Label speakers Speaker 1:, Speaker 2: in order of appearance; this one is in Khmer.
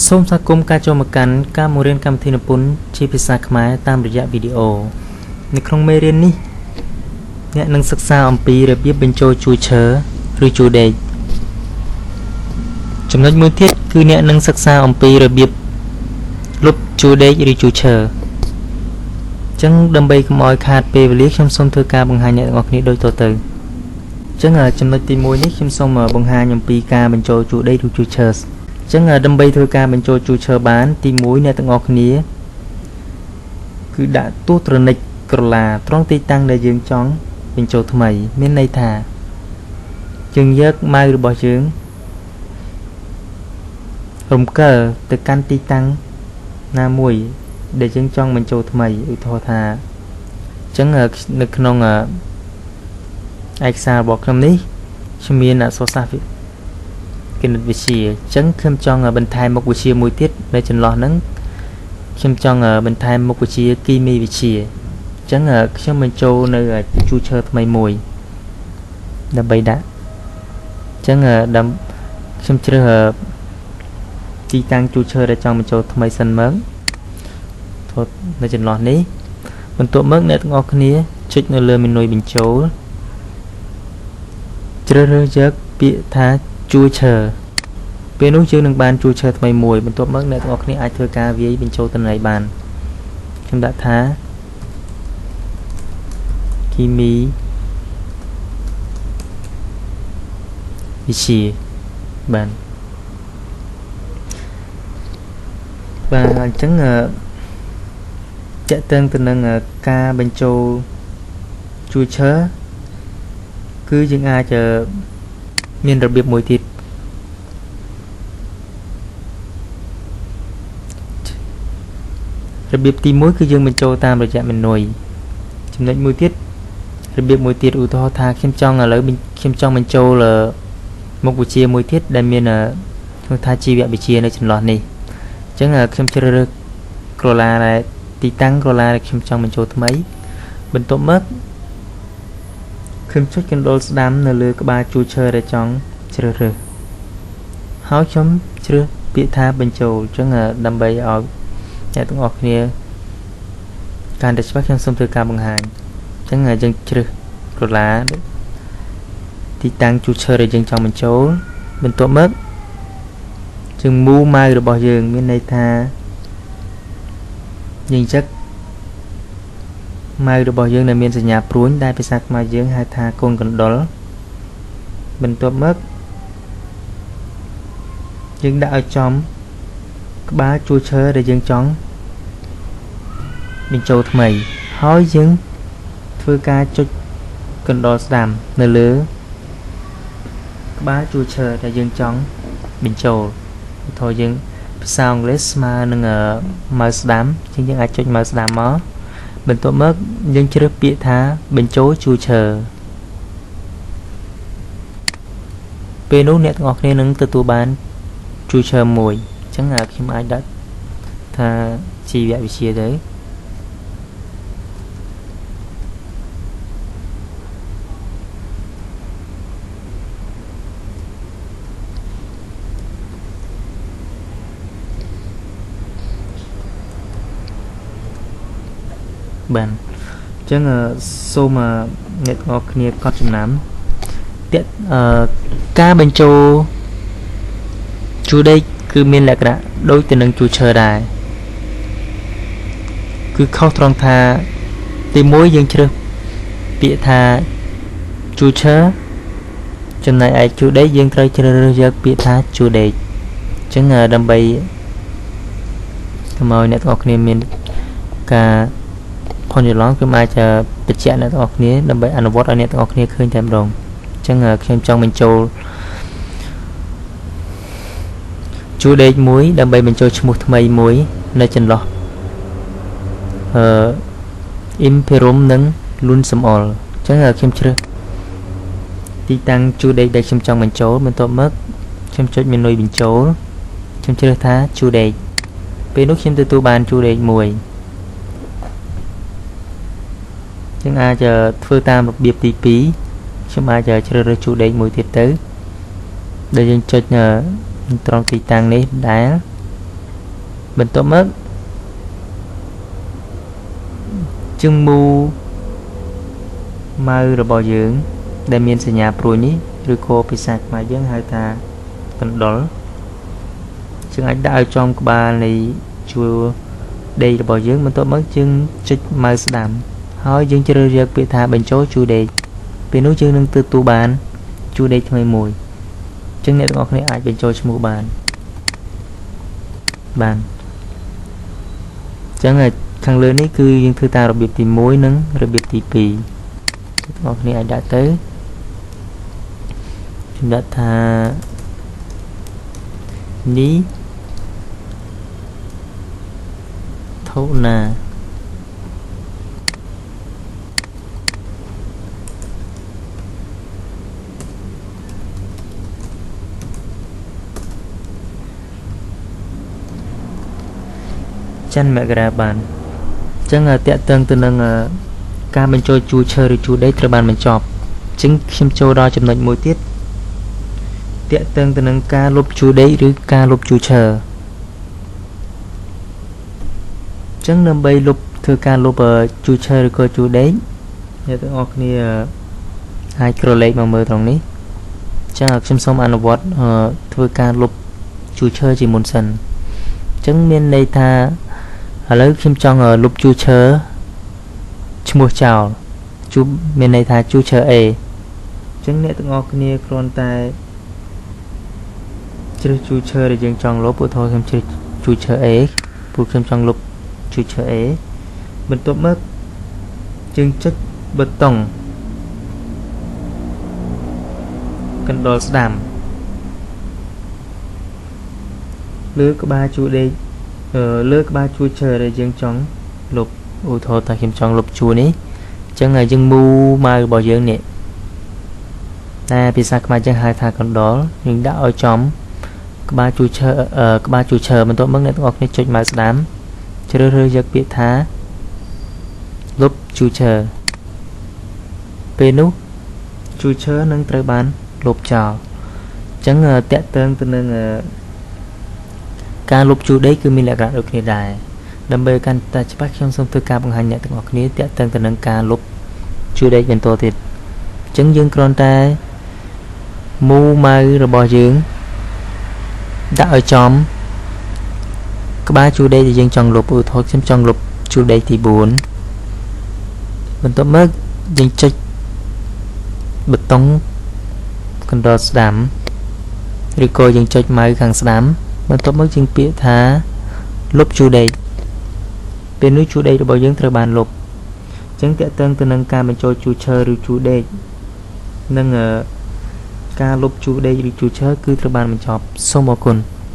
Speaker 1: សូមស្វាគមន៍ការចូលមកកាន់ការបង្រៀនកម្មវិធីនិពន្ធជាភាសាខ្មែរតាមរយៈវីដេអូនៅក្នុងមេរៀននេះអ្នកនឹងសិក្សាអំពីរបៀបបញ្ចូលជួរឈរឬជួរដេកចំណុចមួយទៀតគឺអ្នកនឹងសិក្សាអំពីរបៀបលុបជួរដេកឬជួរឈរអញ្ចឹងដើម្បីកុំឲ្យខាតពេលវេលាខ្ញុំសូមធ្វើការបង្ហាញអ្នកទាំងអស់គ្នាដូចតទៅអញ្ចឹងចំណុចទី1នេះខ្ញុំសូមបង្ហាញអំពីការបញ្ចូលជួរដេកឬជួរឈរអញ្ចឹងដើម្បីធ្វើការបញ្ចូលជួរឈើបានទី1អ្នកទាំងអស់គ្នាគឺដាក់ទស្សត្រនិកក្រឡាត្រង់ទីតាំងដែលយើងចង់បញ្ចូលថ្មីមានន័យថាយើងយកម៉ៅរបស់យើងរំកិលទៅកាន់ទីតាំងណាមួយដែលយើងចង់បញ្ចូលថ្មីឧទាហរណ៍ថាអញ្ចឹងនៅក្នុងឯកសាររបស់ខ្ញុំនេះខ្ញុំមានអក្សរសាស្ត្រគណិតវិទ្យាអញ្ចឹងខ្ញុំចង់បន្ថែមមុខវិជ្ជាមួយទៀតនៅចន្លោះហ្នឹងខ្ញុំចង់បន្ថែមមុខវិជ្ជាគីមីវិទ្យាអញ្ចឹងខ្ញុំបញ្ចូលនៅជួរឈើថ្មីមួយដើម្បីដាក់អញ្ចឹងខ្ញុំជ្រើសទីតាំងជួរឈើដែលចង់បញ្ចូលថ្មីសិនមកនៅចន្លោះនេះបន្ទាប់មកអ្នកទាំងអស់គ្នាចុចនៅលើមេនុយបញ្ចូលជ្រើសរើសយកពាក្យថាជួរឈើពេលនោះយើងនឹងបានជួរឈើថ្មីមួយបន្ទាប់មកអ្នកទាំងអស់គ្នាអាចធ្វើការវាយបញ្ចូលទិន្នន័យបានខ្ញុំដាក់ថាគីមីវិទ្យាបាទបាទអញ្ចឹងទាក់ទងទៅនឹងការបញ្ចូលជួរឈើគឺយើងអាចមានរបៀបមួយទៀតរបៀបទី1គឺយើងបញ្ចូលតាមរយៈមេនុយចំណុចមួយទៀតរបៀបមួយទៀតឧទាហរណ៍ថាខ្ញុំចង់ឥឡូវខ្ញុំចង់បញ្ចូលមុខវិជ្ជាមួយទៀតដែលមានឈ្មោះថាជីវវិទ្យានៅចន្លោះនេះអញ្ចឹងខ្ញុំជ្រើសរើសក្រឡាដែលទីតាំងក្រឡាដែលខ្ញុំចង់បញ្ចូលថ្មីបន្ទាប់មកខ្ញុំចុចកណ្ដុលស្ដាំនៅលើក្បាលជួរឈើដែលចង់ជ្រើសរើសហើយខ្ញុំជ្រើសពាក្យថាបញ្ចូលអញ្ចឹងដើម្បីឲ្យអ្នកទាំងអស់គ្នាកាន់តែច្បាស់ខ្ញុំសូមធ្វើការបង្ហាញអញ្ចឹងយើងជ្រើសក្រឡាទីតាំងជួរឈើដែលយើងចង់បញ្ចូលបន្ទាប់មកយើងមូម៉ៅរបស់យើងមានន័យថាយើងចឹកម៉ៅរបស់យើងដែលមានសញ្ញាព្រួញដែលភាសាខ្មែរយើងហៅថាកូនកណ្ដុរបន្ទាប់មកយើងដាក់ឲ្យចំក្បាលជួរឈើដែលយើងចង់បញ្ចូលថ្មីហើយយើងធ្វើការចុចកណ្ដុរស្ដាំនៅលើក្បាលជួរឈើដែលយើងចង់បញ្ចូលឧទាហរណ៍យើងភាសាអង់គ្លេសស្មើនឹងម៉ៅស្ដាំជាងយើងអាចចុចម៉ៅស្ដាំមកបន្ទាប់មកយើងជ្រើសពាក្យថាបញ្ចូលជួរឈើពេលនោះអ្នកទាំងអស់គ្នានឹងទទួលបានជួរឈើមួយអញ្ចឹងខ្ញុំអាចដាក់ថាជីវវិទ្យាទៅបាទអញ្ចឹងសូមអ្នកទាំងអស់គ្នាកត់ចំណាំការបញ្ចូលជួរដេកគឺមានលក្ខណៈដូចទៅនឹងជួរឈើដែរគឺខុសត្រង់ថាទី1យើងជ្រើសពាក្យថាជួរឈើចំណែកឯជួរដេកយើងត្រូវជ្រើសរើសយកពាក្យថាជួរដេកអញ្ចឹងដើម្បីកុំឲ្យអ្នកទាំងអស់គ្នាមានការផុនច្រឡំខ្ញុំអាចបញ្ជាក់អ្នកទាំងអស់គ្នាដើម្បីអនុវត្តឲ្យអ្នកទាំងអស់គ្នាឃើញតែម្ដងអញ្ចឹងខ្ញុំចង់បញ្ចូលជួរដេកមួយដើម្បីបញ្ចូលឈ្មោះថ្មីមួយនៅចន្លោះអ៊ីមភេរុមនិងលុនសំអល់អញ្ចឹងខ្ញុំជ្រើសទីតាំងជួរដេកដែលខ្ញុំចង់បញ្ចូលបន្ទាប់មកខ្ញុំចុចមេនុយបញ្ចូលខ្ញុំជ្រើសថាជួរដេកពេលនោះខ្ញុំទទួលបានជួរដេកមួយយើងអាចធ្វើតាមរបៀបទី2ខ្ញុំអាចជ្រើសរើសជួរដេកមួយទៀតទៅដែលយើងចុចត្រង់ទីតាំងនេះដែល បន្ទាប់មកយើង move mouse របស់យើង ដែលមានសញ្ញាព្រួយនេះឬក៏ភាសាខ្មែរយើងហៅថាកណ្ដុរយើងអាចដាក់ឲ្យចំក្បាលនៃជួរដេករបស់យើងបន្ទាប់មកយើងចុច mouse ស្ដាំហើយយើងជ្រើសរើសពាក្យថាបញ្ចូលជួរដេកពេលនោះយើងនឹងទទួលបានជួរដេកថ្មីមួយអញ្ចឹងអ្នកទាំងអស់គ្នាអាចបញ្ចូលឈ្មោះបានបានអញ្ចឹងខាងលើនេះគឺយើងធ្វើតាមរបៀបទី1និងរបៀបទី2ទាំងអស់គ្នាអាចដាក់ទៅខ្ញុំដាក់ថានេះថូណាច័ន្ទមករាបានអញ្ចឹងតាក់ទងទៅនឹងការបញ្ចូលជួរឈើឬជួរដីត្រូវបានបញ្ចប់អញ្ចឹងខ្ញុំចូលដល់ចំណុចមួយទៀតតាក់ទងទៅនឹងការលុបជួរដីឬការលុបជួរឈើអញ្ចឹងដើម្បីលុបធ្វើការលុបជួរឈើឬក៏ជួរដីអ្នកទាំងអស់គ្នាអាចក្រឡេកមកមើលត្រង់នេះអញ្ចឹងខ្ញុំសូមអនុវត្តធ្វើការលុបជួរឈើជាមុនសិនអញ្ចឹងមានន័យថាឥឡូវខ្ញុំចង់លុបជួរឈើឈ្មោះចោលជួមានន័យថាជួរឈើ A អញ្ចឹងអ្នកទាំងអស់គ្នាគ្រាន់តែជ្រើសជួរឈើដែលយើងចង់លុបឧទាហរណ៍ខ្ញុំជ្រើសជួរឈើ A ព្រោះខ្ញុំចង់លុបជួរឈើ A បន្ទាប់មកយើងចុចប៊ូតុងកណ្ដុរស្ដាំលើក្បាលជួរដេកលើក្បាលជួរឈើដែលយើងចង់លុបឧទាហរណ៍ថាខ្ញុំចង់លុបជួរនេះអញ្ចឹងយើង move mouse របស់យើងនេះតែភាសាខ្មែរយើងហៅថាកណ្ដុរយើងដាក់ឲ្យចំក្បាលជួរឈើក្បាលជួរឈើបន្ទាប់មកអ្នកទាំងអស់គ្នាចុច mouse ស្ដាំជ្រើសរើសយកពាក្យថាលុបជួរឈើពេលនោះជួរឈើនឹងត្រូវបានលុបចោលអញ្ចឹងតាក់ទងទៅនឹងការលុបជួរដីគឺមានលក្ខណៈដូចគ្នាដែរដើម្បីកាន់តែច្បាស់ខ្ញុំសូមធ្វើការបង្ហាញអ្នកទាំងអស់គ្នាតាក់ទងទៅនឹងការលុបជួរដីបន្តទៀតអញ្ចឹងយើងគ្រាន់តែ move mouse របស់យើងដាក់ឲ្យចំក្បាលជួរដីដែលយើងចង់លុបឧទាហរណ៍ខ្ញុំចង់លុបជួរដីទី4បន្ទាប់មកយើងចុចប៊ូតុងកណ្ដុរស្ដាំឬក៏យើងចុច mouse ខាងស្ដាំបន្ទាប់មកយើងពាក្យថាលុបជួរដីពេលនោះជួរដីរបស់យើងត្រូវបានលុបអញ្ចឹងតាក់ទងទៅនឹងការបញ្ចូលជួរឈើឬជួរដីនិងការលុបជួរដីឬជួរឈើគឺត្រូវបានបញ្ចប់សូមអរគុណ។